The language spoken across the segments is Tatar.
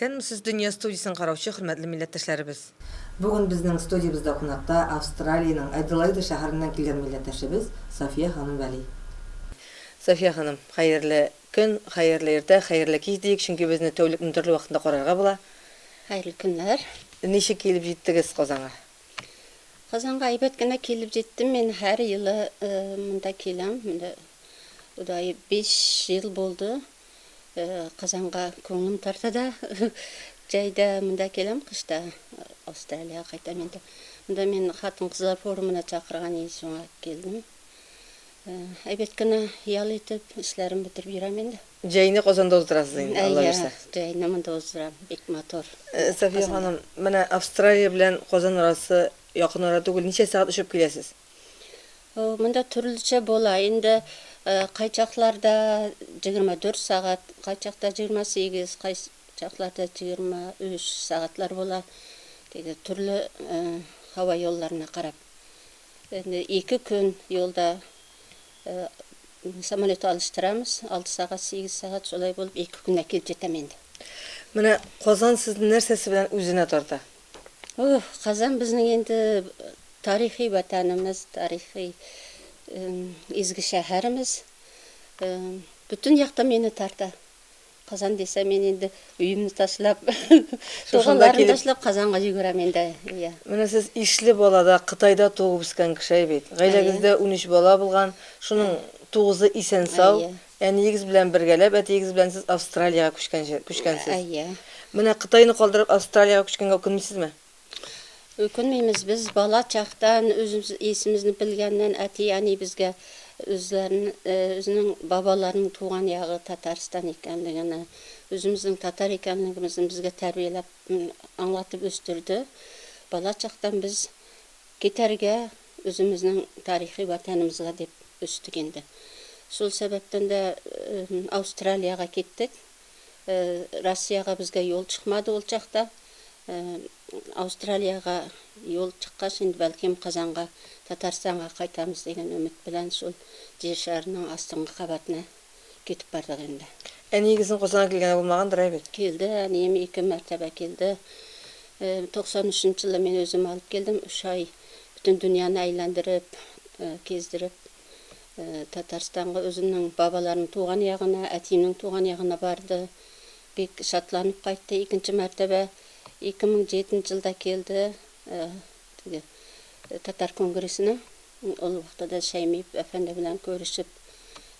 Исәнмесез, Дөнья студиясен караучы хөрмәтле милләттәшләребез! Бүген безнең студиябездә кунакта Австралиянең Аделаида шәһәреннән килгән милләттәшебез София ханым Вәли. София ханым, хәерле көн, хәерле иртә, хәерле кич диик, чөнки безне тәүлекнең төрле вакытында карарга була. Хәерле көннәр. Ничек килеп җиттегез Казанга? Казанга әйбәт кенә килеп җиттем. Мин һәр елы монда киләм. Менә Ходай 5 ел булды. Казанга күңелем тарта да, җәйдә монда киләм, кышта Австралиягә кайтам инде. Монда мин хатын-кызлар форумына чакырган иде, шуңа килдем. Әйбәт кенә ял итеп, эшләрем бетереп йөрәм инде. Җәйне Казанда уздырасыз инде, Алла бирсә. Әйе, җәйне монда уздырам, бик матур. София ханым, менә Австралия белән Казан арасы якын ара түгел, ничә сәгать очып киләсез? Монда төрлечә була. Инде кайчакларда 24 сәгать, кайчакта 28, кайчакларда 23 сәгатьләр була. Теге төрле һава юлларына карап. Инде ике көн юлда самолет алыштырабыз. 6 сәгать, 8 сәгать шулай булып ике көндә килеп җитәм инде. Менә Казан сезне нәрсәсе белән үзенә тарта? Ух, Казан безнең инде тарихи ватанымыз, тарихи изге шәһәремез. Бөтен якта мине тарта. Казан дисә, мин инде өемне ташлап, туганнарымны ташлап Казанга йөгерәм инде. Иә. Менә сез ишле балада Кытайда туып үскән кеше бит. Гаиләгездә 13 бала булган, шуның тугызы исән-сау. Әниегез белән бергәләп, әтиегез белән сез Австралиягә күчкән, күчкәнсез. Әйе. Менә Кытайны калдырып Австралиягә күчкәнгә үкенмисезме? Үкенмимез. Без бала чактан, үзебез исемезне белгәннән әти-әни безгә үзләрен, үзенең бабаларының туган ягы Татарстан икәнлегене, үземезнең татар икәнлегебезне безгә тәрбияләп, аңлатып үстерде. Бала чактан без Китәргә, үземезнең тарихи ватанымызга дип үстек инде. Шул сәбәптән дә Австралиягә киттек. Россиягә безгә юл чыкмады ул чакта. Австралиягә юл чыккач, инде бәлкем Казанга, Татарстанга кайтамыз дигән өмет белән шул Җир шарының астынгы кабатына китеп бардык инде. Әниегезнең Казанга килгәне булмагандыр, әй бит? Килде, әнием ике мәртәбә килде. 93 нче елда мин үзем алып килдем, өч ай бөтен дөньяны әйләндереп, кездереп, Татарстанга үземнең бабаларның туган ягына, әтиемнең туган ягына барды. Бик шатланып кайтты. Икенче мәртәбә 2007 нче елда килде, теге татар конгрессына. Ул вакытта да Шәймиев әфәнде белән күрешеп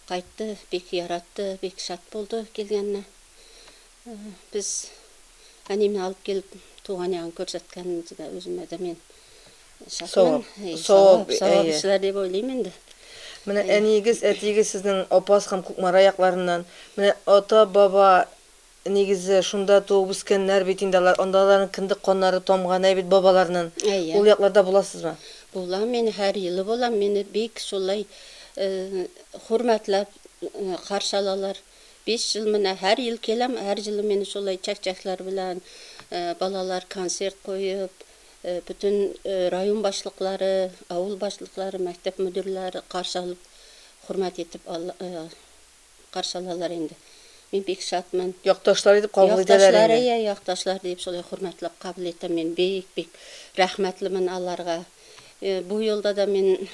кайтты, бик яратты, бик шат булды килгәненә. Без әниемне алып килеп туган ягын күрсәткәнебезгә үземә дә мин шатмын. Савап, савап, савап эшләр дип уйлыйм инде. Менә әниегез, әтиегез сезнең Апас һәм Кукмара якларыннан. Менә ата-баба Нигезе, шунда туып үскәннәр бит инде алар, анда аларның кендек каннары тамган әй бит бабаларнын. Әйе. Ул якларда буласызмы? Булам мин, һәр елы булам, мине бик шулай хөрмәтләп каршы алалар. Биш ел менә һәр ел киләм, һәр елы мине шулай чәк-чәкләр белән, балалар концерт куеп, бөтен район башлыклары, авыл башлыклары, мәктәп мөдирләре каршы алып, хөрмәт итеп Каршы алалар инде. Мин бик шатмын. Якташлар итеп кабул итәләр инде. Якташлар, әйе, якташлар дип шулай хөрмәтләп кабул итә. Мин бик-бик рәхмәтлемен аларга. Бу юлда да мин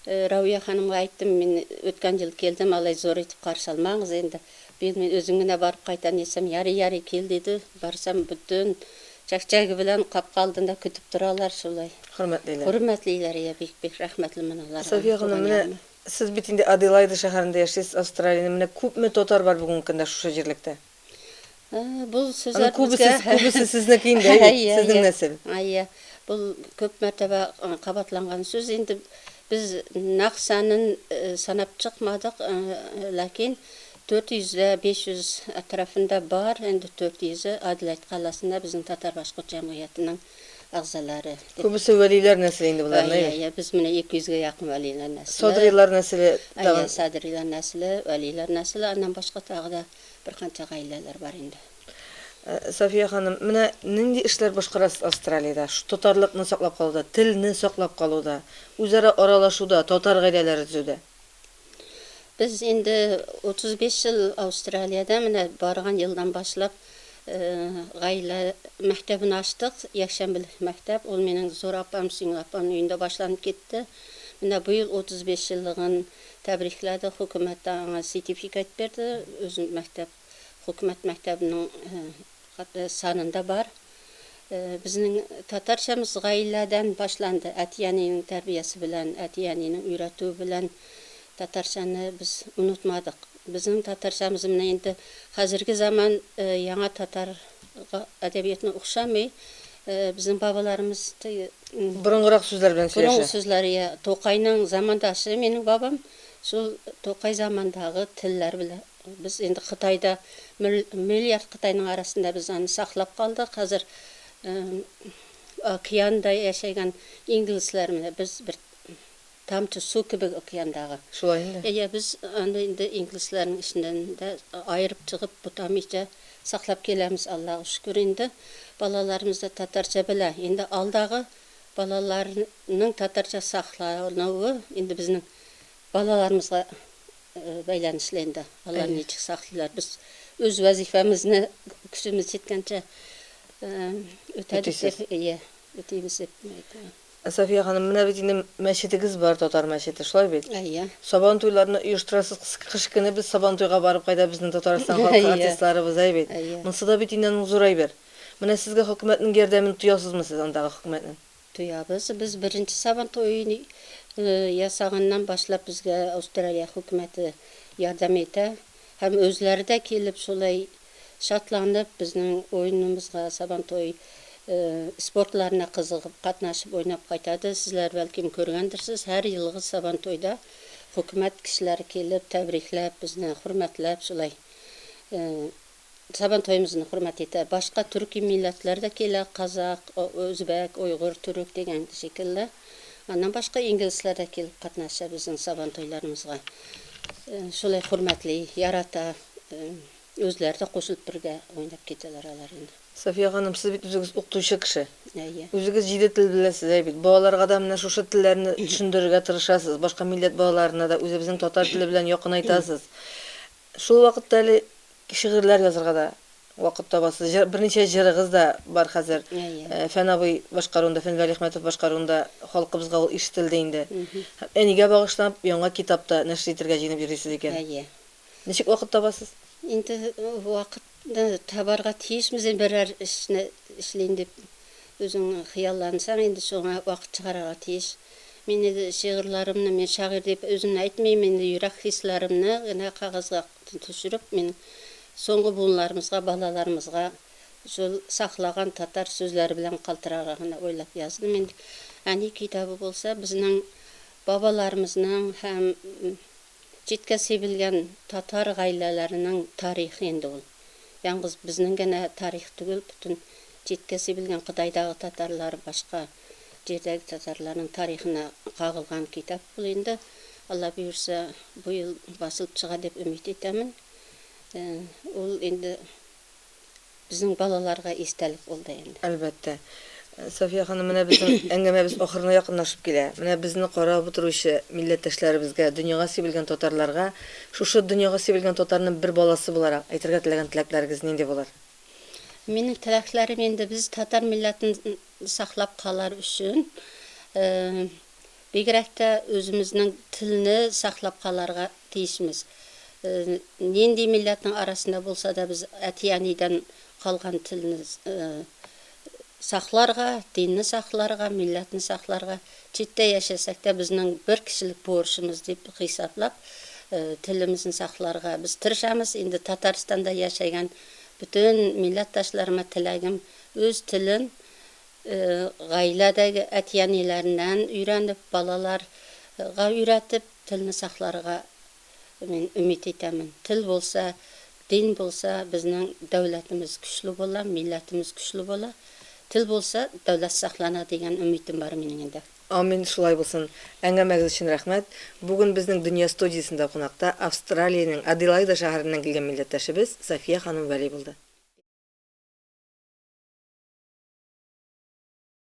Равия ханымга әйттем, мин үткән ел килдем, алай зур итеп каршы алмагыз инде. Быел мин үзем генә барып кайтам дисәм, ярый, ярый, кил, диде. Барсам, бөтен чәкчәге белән капка алдында көтеп торалар шулай. Хөрмәтлиләр. Хөрмәтлиләр, әйе, бик-бик рәхмәтлемен аларга, София ханым, туган менә ягыма. Сез бит инде Аделаида шәһәрендә яшисез, Австралиянең. Менә күпме татар бар бүгенге көндә шушы җирлектә? Бу сүзләр Аның күбесе, безгә күбесе сезнеке инде, әйе бит? Әйе, Сезнең әйе. нәсел. Әйе. Бу күп мәртәбә кабатланган сүз инде. Без нәкъ санын санап чыкмадык, ләкин 400 дә 500 әтрафында бар. Инде 400-е Аделаид каласында безнең татар-башкорт җәмгыятенең әгъзалары дип. Күбесе вәлиләр нәселе инде боларның, әйе, әйе, без менә 200 гә якын вәлиләр нәселе. Садрилар нәселе тагын. Әйе, Садрилар нәселе, вәлиләр нәселе, аннан башка тагы да берканча гаиләләр бар инде. Сафия ханым, менә нинди эшләр башкарасыз Австралиядә, шу татарлыкны саклап калуда, телне саклап калуда, үзара аралашуда, татар гаиләләре төзүдә? Без инде 35 ел Австралиядә, менә барган елдан башлап гаилә мәктәбен ачтык, якшәмбелек мәктәп. Ул минем зур апам, сеңел апамның өендә башланып китте. Менә быел 35 еллыгын тәбрикләде, хөкүмәт тә аңа сертификат бирде. Үзен мәктәп, хөкүмәт мәктәбенең санында бар. Безнең татарчамыз гаиләдән башланды. Әти-әнинең тәрбиясе белән, әти-әнинең өйрәтүе белән татарчаны без онытмадык. Безнең татарчамыз менә инде хәзерге заман яңа татар әдәбиятына охшамый. Безнең бабаларыбыз борынгырак сүзләр белән сөйләшә. Борынгы сүзләр, я, Тукайның замандашы минем бабам. Шул Тукай замандагы телләр белән без инде Кытайда миллиард Кытайның арасында без аны саклап калдык. Хәзер океанда яшәгән инглизләр менә без бер тамчы су кебек океандагы. Шулай инде. Әйе, без аны инде инглизләрнең эченнән дә аерып чыгып, бутамыйча саклап киләбез, Аллага шөкер инде. Балаларыбыз да татарча белә. Инде алдагы балаларның татарча саклануы инде безнең балаларыбызга бәйләнешле инде. Алар ничек саклыйлар. Без үз вазифамызны көчебез җиткәнчә үтәдек дип, әйе, үтибез дип әйтәм. София ханым, менә бит инде мәчетегез бар, татар мәчете, шулай бит? Әйе. Сабан туйларны оештырасыз. Кыш көне без Сабан туйга барып кайда безнең Татарстан халкы артистларыбыз, әй бит. Монсы да бит инде аның зур әйбер. Менә сезгә хөкүмәтнең ярдәмен тоясызмы сез андагы хөкүмәтнең? Тоябыз. Без беренче Сабан туен ясаганнан башлап безгә Австралия хөкүмәте ярдәм итә. Һәм үзләре дә килеп шулай шатланып безнең уеныбызга Сабан туй спортларына кызыгып катнашып уйнап кайтады. Сезләр бәлкем күргәндерсез, һәр елгы Сабан туйда хөкүмәт кешеләре килеп, тәбрикләп, безне хөрмәтләп шулай Сабан туебызны хөрмәт итә. Башка төрки милләтләр дә килә, казак, үзбәк, уйгыр, төрек дигән шикелле. Аннан башка инглизләр дә килеп катнаша безнең Сабан туйларыбызга. Шулай хөрмәтли, ярата. Үзләре дә кушылып бергә уйнап китәләр алар инде. София ханым, сез бит үзегез укытучы кеше. Әйе. Үзегез җиде тел беләсез, әй бит. Балаларга да менә шушы телләрне төшендерергә тырышасыз. Башка милләт балаларына да үзебезнең татар теле белән якынайтасыз. Шул вакытта әле шигырьләр язарга да вакыт табасыз. Җыр, берничә җырыгыз да бар хәзер. Әйе. Фән абый башкаруында, Фән Вәлиәхмәтов башкаруында халкыбызга ул ишетелде инде. Һәм әнигә багышлап яңа китап та нәшер итәргә җыенып йөрисез икән. Әйе. Ничек вакыт табасыз? Инде вакытны табарга тиешбез инде берәр эшне эшлим дип үзең хыяллансаң, инде шуңа вакыт чыгарырга тиеш. Мин инде шигырьләремне, мин шагыйрь дип үземне әйтмим, инде йөрәк хисләремне генә кәгазьгә төшереп, мин соңгы буыннарыбызга, балаларыбызга шул саклаган татар сүзләре белән калтырарга гына уйлап яздым инде. Әни китабы булса, безнең бабаларыбызның һәм читкә сибелгән татар гаиләләренең тарихы инде ул. Яңгыз безнең генә тарих түгел, бөтен читкә сибелгән Кытайдагы татарлар, башка җирдәге татарларның тарихына кагылган китап ул инде. Алла боерса, бу ел басылып чыга дип өмет итәмен. Ул инде безнең балаларга истәлек булды инде. Әлбәттә. София ханым, менә безнең әңгәмәбез ахырына якынлашып килә. Менә безне карап утыручы милләттәшләребезгә, дөньяга сибелгән татарларга, шушы дөньяга сибелгән татарның бер баласы буларак әйтергә теләгән теләкләрегез нинди булыр? Минем теләкләрем инде без татар милләтен саклап калар өчен, бигрәк тә үзебезнең телне саклап каларга тиешмез. Нинди милләтнең арасында булса да без әти-әнидән калган телне сакларга, динне сакларга, милләтне сакларга, читтә яшәсәк тә безнең бер кешелек бурычыбыз дип хисаплап, телебезне сакларга без тырышабыз. Инде Татарстанда яшәгән бөтен милләттәшләремә теләгем үз телен гаиләдәге әти-әниләреннән өйрәнеп, балаларга өйрәтеп, телне сакларга мин өмет итәмен. Тел булса, дин булса, безнең дәүләтебез көчле була, милләтебез көчле була. Тел булса, дәүләт саклана дигән өмитем бар минем инде. Амин, шулай булсын. Әңгәмәгез өчен рәхмәт. Бүген безнең Дөнья студиясендә кунакта Австралиянең Аделаида шәһәреннән килгән милләттәшебез София ханым Вәли булды.